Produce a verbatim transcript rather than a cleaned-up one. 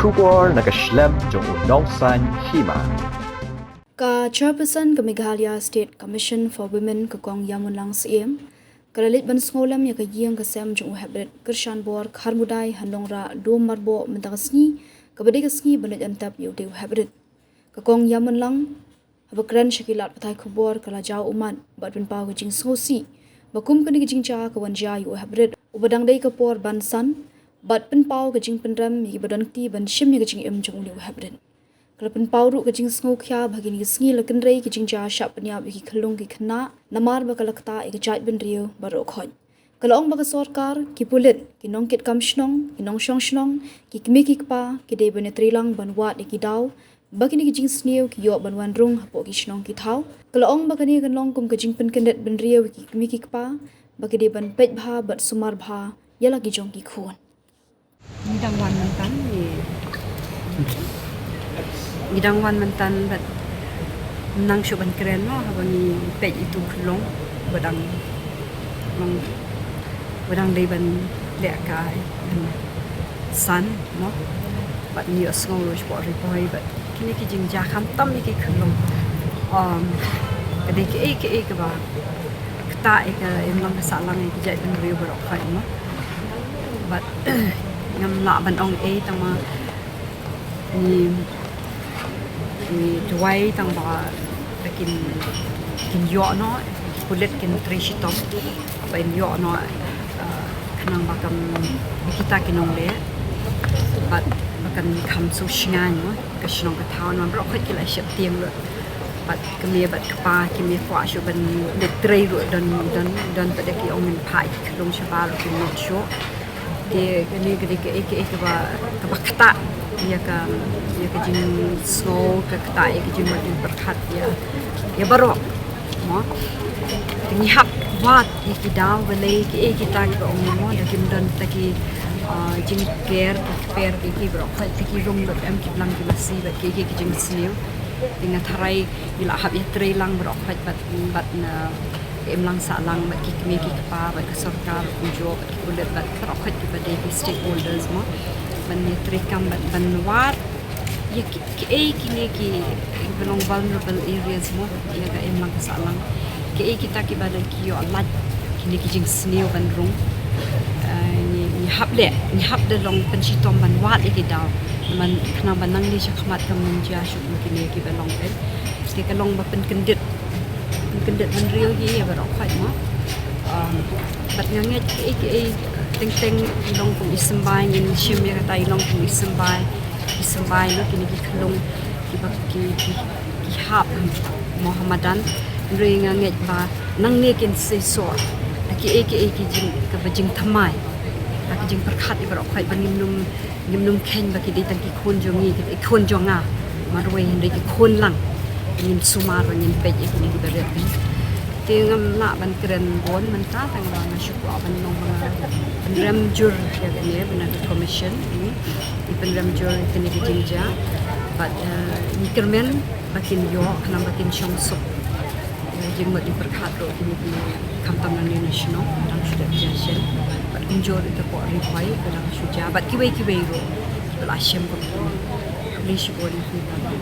Khubor na ka shlem jong u Nongsaiñ Hima. Ka Chairperson ka Meghalaya State Commission for Women, ka Kong Ïamunlang Syiem, ka la leit ban sngewlem ïa ka ïing ka sem jong u Heprit Kyrshanbor Kharmudai ha Nongrah, Dum Marboh, mynta ka sngi, kaba dei ka sngi ban leit antep ïa u dei u Heprit. Ka Kong Ïamunlang, haba kren sha ki lad pathai khubor, ka la jaw ummat bad pynpaw ka jingsngewsih ba kum kane ka jingjia ka wan jia ïa u Heprit, uba dang dei ka por ban san, bad pynpaw ka jingpynrem ïa kiba don kti ban shim ïa ka jingim jong une u Heprit. Ka la pynpaw ruh ka jingsngewkhia ba ha kine ki sngi la kynrei ki jingjia shah pynïap ïa ki khyllung ki khynnah, namar ba ka la ktah ïa ka jaitbynriew baroh khoit. Ka la ong ba ka sorkar, ki pulit, ki nongkitkam shnong, ki nongshong shnong, ki kmie ki kpa, ki dei ban ïatreilang ban wad ïa ki daw ba kine ki jingsniew ki ïoh ban wan rung hapoh ki shnong ki thaw. Ka la ong ba kane kan long kum ka jingpynkyndit bynriew ïa ki kmie ki kpa ba ki dei ban peit bha bad sumar bha ïa la ki jong ki khun. Ngi dang wan mynta, ngi, ngi dang wan mynta bad nang shu ban kren mo, haba ngi peit ïa u khyllung ba dang long, ba dang dei ban leh ka san mo. Bad ngi ïohsngew ruh shapoh Ri Bhoi bad kine ki jingjia khamtam ïa ki khyllung. Um, ka dei kaei kaei kaba ktah ïa ka imlang ka sahlang ïa ki jaitbynriew baroh khoit mo. Bad ngam lah ban ong ei tang ma ngi, ngi duwai tang ba kin, kin ïoh noh, pulit kin trei shitom ba kin ïoh noh, uh, khnang ba kam, ba kita ki nongleh bad ba kan kham sngewsih noh ka shnong ka thaw, namar baroh khoit ki la sheptieng lut. Bad kmie bad kpa kim kwah shuh ban leit trei ruh, don, don, don pat da ki ong ngin phah ïa ki khyllung shabar ruh kim nud shuh. Te kane ka dei kaei kaei kaba, kaba ktah ïa ka, ïa ka jingsngew, ka ktah ïa ka jingmut jingpyrkhat ïa, ïa baroh mo. Te ngi hap wad ïa ki daw balei kiei kita kiba ong mo, da kim don ta ki, ah, jingker, ki kper, ki, ki baroh khoit, ki rung lut em, ki blang ki masi bad kiei kiei ki jingsniew. Te nga tharai ngi la hap ïatreilang baroh khoit bad, bad na ka imlang sahlang bad ki kmie ki kpa bad ka sorkar kumjuh bad ki pulit bad baroh khoit kiba dei ki stakeholders mo, ban ïatreikam bad ban wad ïa ki, kiei kine ki, kiba long vulnerable areas mo, ïa ka imlang ka sahlang. Kiei kita kiba dang ki ïoh lait kine ki jingsniew ban rung. Eh, ngi, ngi hap leh, ngi hap da long pynshitom ban wad ïa ki daw, ban khnang ba nangne shakhmat kam jia shuh kum kine kiba long peit. Te ka long ba pynkyndit, pynkyndit bynriew hi ïa baroh khoit mo. Um, bad nga ngeit kiei kiei, teng teng i long kum i symbai, ngin shim ïa kata i long kum i symbai, i symbai mo, kine ki khyllung kiba ki, ki, ki hap mo ha madan. Hynrei nga ngeit ba nangne kin seisoh da kiei kiei ki jing, kaba jingthymmai, da ki jingpyrkhat ïa baroh khoit ba ngim nym, ngim nym kheiñ ba ki dei tang ki khun jong ngi, ki dei khun jong nga marwei, hynrei ki khun lang. Ngin sumar ba ngin peit ïa kine kiba rit. Te ngam lah ban kren bun mynta tang ba nga shu kwah ban ong ba nga pynrem jur ïa kane ba na ka commission, hmm, ngi pynrem jur ïa kine ki jingjia. Bad, eh, ngi kyrmen ba kin ïoh, khnang ba kin shong suk. Jingmut jingpyrkhat ruh kine ki, khamtam nangne na shnong, dang shu dep jia shen. Bad kumjuh ruh ita pok Ri Bhoi, ka dang shu jia. Bad kiwei kiwei ruh, kiba la shim kum kine. Khublei shibun ïa phi baroh.